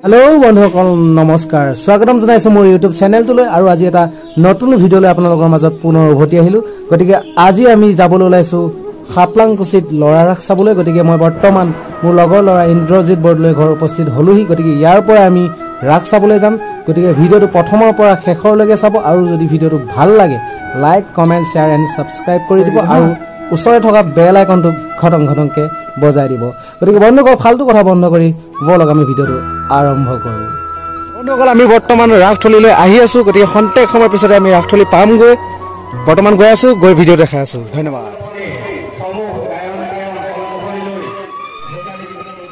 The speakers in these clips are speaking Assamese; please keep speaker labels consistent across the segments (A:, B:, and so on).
A: হেল্ল' বন্ধুসকল, নমস্কাৰ। স্বাগতম জনাইছোঁ মোৰ ইউটিউব চেনেলটোলৈ আৰু আজি এটা নতুন ভিডিঅ'লৈ আপোনালোকৰ মাজত পুনৰ উভতি আহিলোঁ। গতিকে আজি আমি যাবলৈ ওলাইছোঁ খাপলাংকুছিত ল'ৰা ৰাস চাবলৈ। গতিকে মই বৰ্তমান মোৰ লগৰ ল'ৰা ইন্দ্ৰজিৎ বৰদলৈ ঘৰ উপস্থিত হ'লোহি। গতিকে ইয়াৰ পৰা আমি ৰাস চাবলৈ যাম। গতিকে ভিডিঅ'টো প্ৰথমৰ পৰা শেষৰলৈকে চাব আৰু যদি ভিডিঅ'টো ভাল লাগে like, comment, share and subscribe কৰি দিব আৰু ওচৰতে থকা বেল আইকনটো ঘটং ঘটংকৈ বজাই দিব। গতিকে বন্ধুসকল, ফাল্টু কথা বন্ধ কৰি ব'লক আমি ভিডিঅ'টো আৰম্ভ কৰোঁ। বন্ধুসকল, আমি বৰ্তমান ৰাসথলীলৈ আহি আছোঁ। গতিকে খন্তেক সময়ৰ পিছতে আমি ৰাসথলী পামগৈ। বৰ্তমান গৈ আছোঁ, গৈ ভিডিঅ' দেখাই আছোঁ। ধন্যবাদ।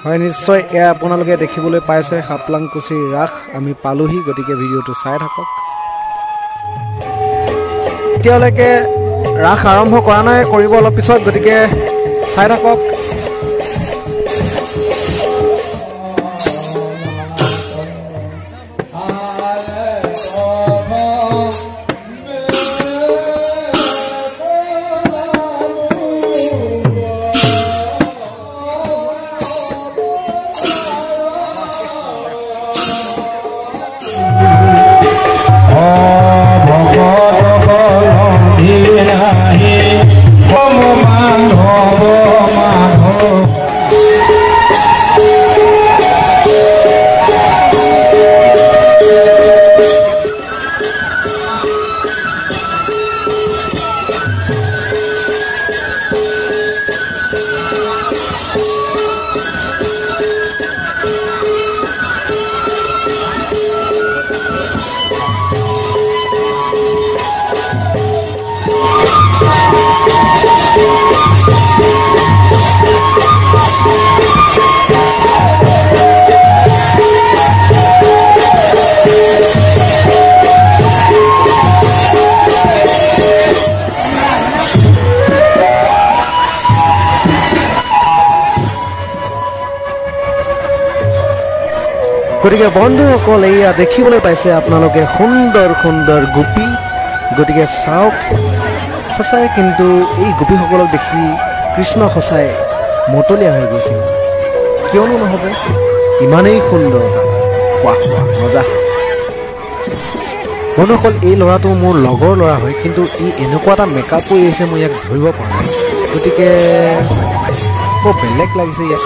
A: হয়, নিশ্চয় এয়া আপোনালোকে দেখিবলৈ পাইছে খাপলাংকুছিৰ ৰাস আমি পালোহি। গতিকে ভিডিঅ'টো চাই থাকক। এতিয়ালৈকে ৰাস আৰম্ভ কৰা নাই, কৰিব অলপ পিছত। গতিকে চাই থাকক। গতিকে বন্ধুসকল, এয়া দেখিবলৈ পাইছে আপোনালোকে সুন্দৰ সুন্দৰ গোপী। গতিকে চাওক, সঁচাই কিন্তু এই গোপীসকলক দেখি কৃষ্ণ সঁচাই মতলীয়া হৈ গৈছিল। কিয়নো নহ'ব, ইমানেই সুন্দৰতা। ৱাহ ৱাহ, মজা। বন্ধুসকল, এই ল'ৰাটো মোৰ লগৰ ল'ৰা হয়, কিন্তু ই এনেকুৱা এটা মেকআপ কৰি আহিছে মই ইয়াক ধৰিব পৰা নাই। গতিকে বৰ বেলেগ লাগিছে ইয়াক।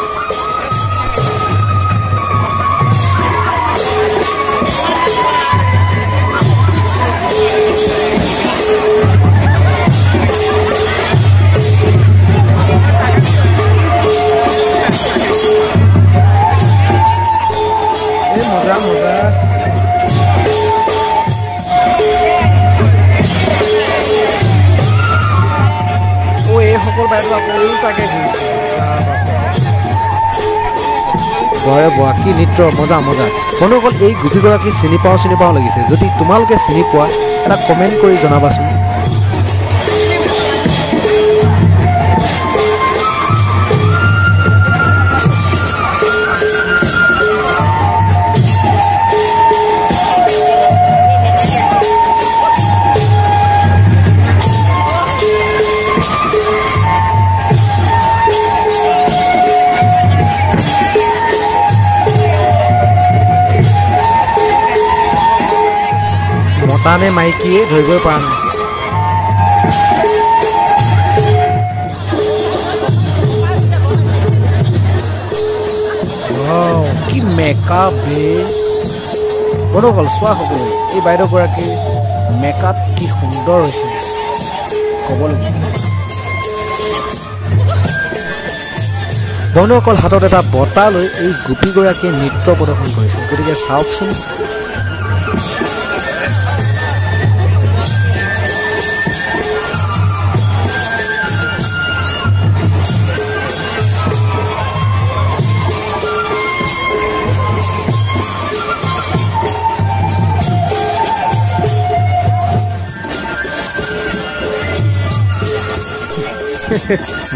A: কি নৃত্য, মজা মজা। বন্ধুসকল, এই গোপীগৰাকী চিনি পাওঁ চিনি পাওঁ লাগিছে। যদি তোমালোকে চিনি পোৱা এটা কমেণ্ট কৰি জনাবাচোন। মতা নে মাইকীয়ে ধৰিবই পৰা নাই। কি মেকআপ বে। বন্ধুসকল, চোৱা সকলোৱে, এই বাইদেউগৰাকীৰ মেকআপ কি সুন্দৰ হৈছে ক'বলগীয়া। বন্ধুসকল, হাতত এটা বঁটা লৈ এই গোপীগৰাকীয়ে নৃত্য প্ৰদৰ্শন কৰিছে। গতিকে চাওকচোন।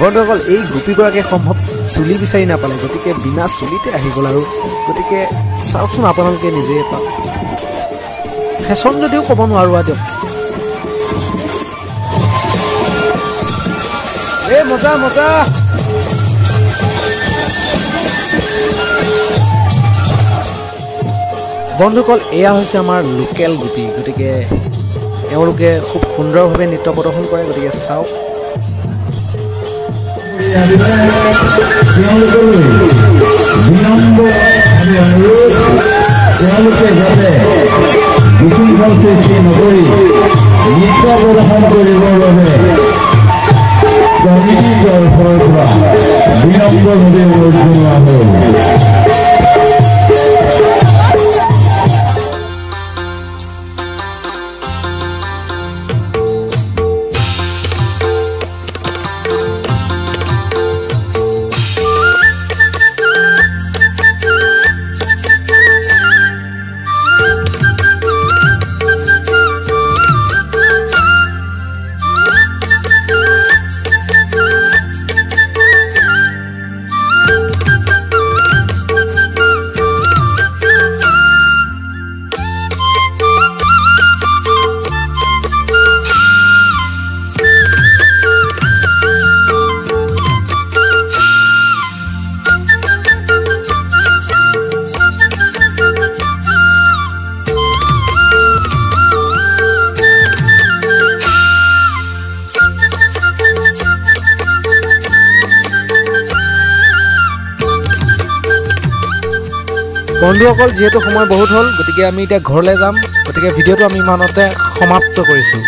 A: বন্ধুসকল, এই গোপীগৰাকীয়ে সম্ভৱ চুলি বিচাৰি নাপালে, গতিকে বিনা চুলিতে আহি গ'ল আৰু। গতিকে চাওকচোন আপোনালোকে নিজে পাওক। ফেশ্বন যদিও ক'ব নোৱাৰোঁ দিয়ক। এই মজা মজা। বন্ধুসকল, এয়া হৈছে আমাৰ লোকেল গোপী। গতিকে এওঁলোকে খুব সুন্দৰভাৱে নৃত্য প্ৰদৰ্শন কৰে, গতিকে চাওক।
B: তেওঁলোকে যাতে বিশৃংখল সৃষ্টি নকৰি নৃত্য প্ৰদৰ্শন কৰিবৰ বাবে কমিটিৰ তৰফৰ পৰা বিনম্ৰভাৱে অনুৰোধ জনোৱা হ'ল।
A: বন্ধুসকল, যিহেতু সময় বহুত হ'ল, গতিকে আমি এতিয়া ঘৰলৈ যাম। গতিকে ভিডিঅ'টো আমি ইমানতে সমাপ্ত কৰিছোঁ।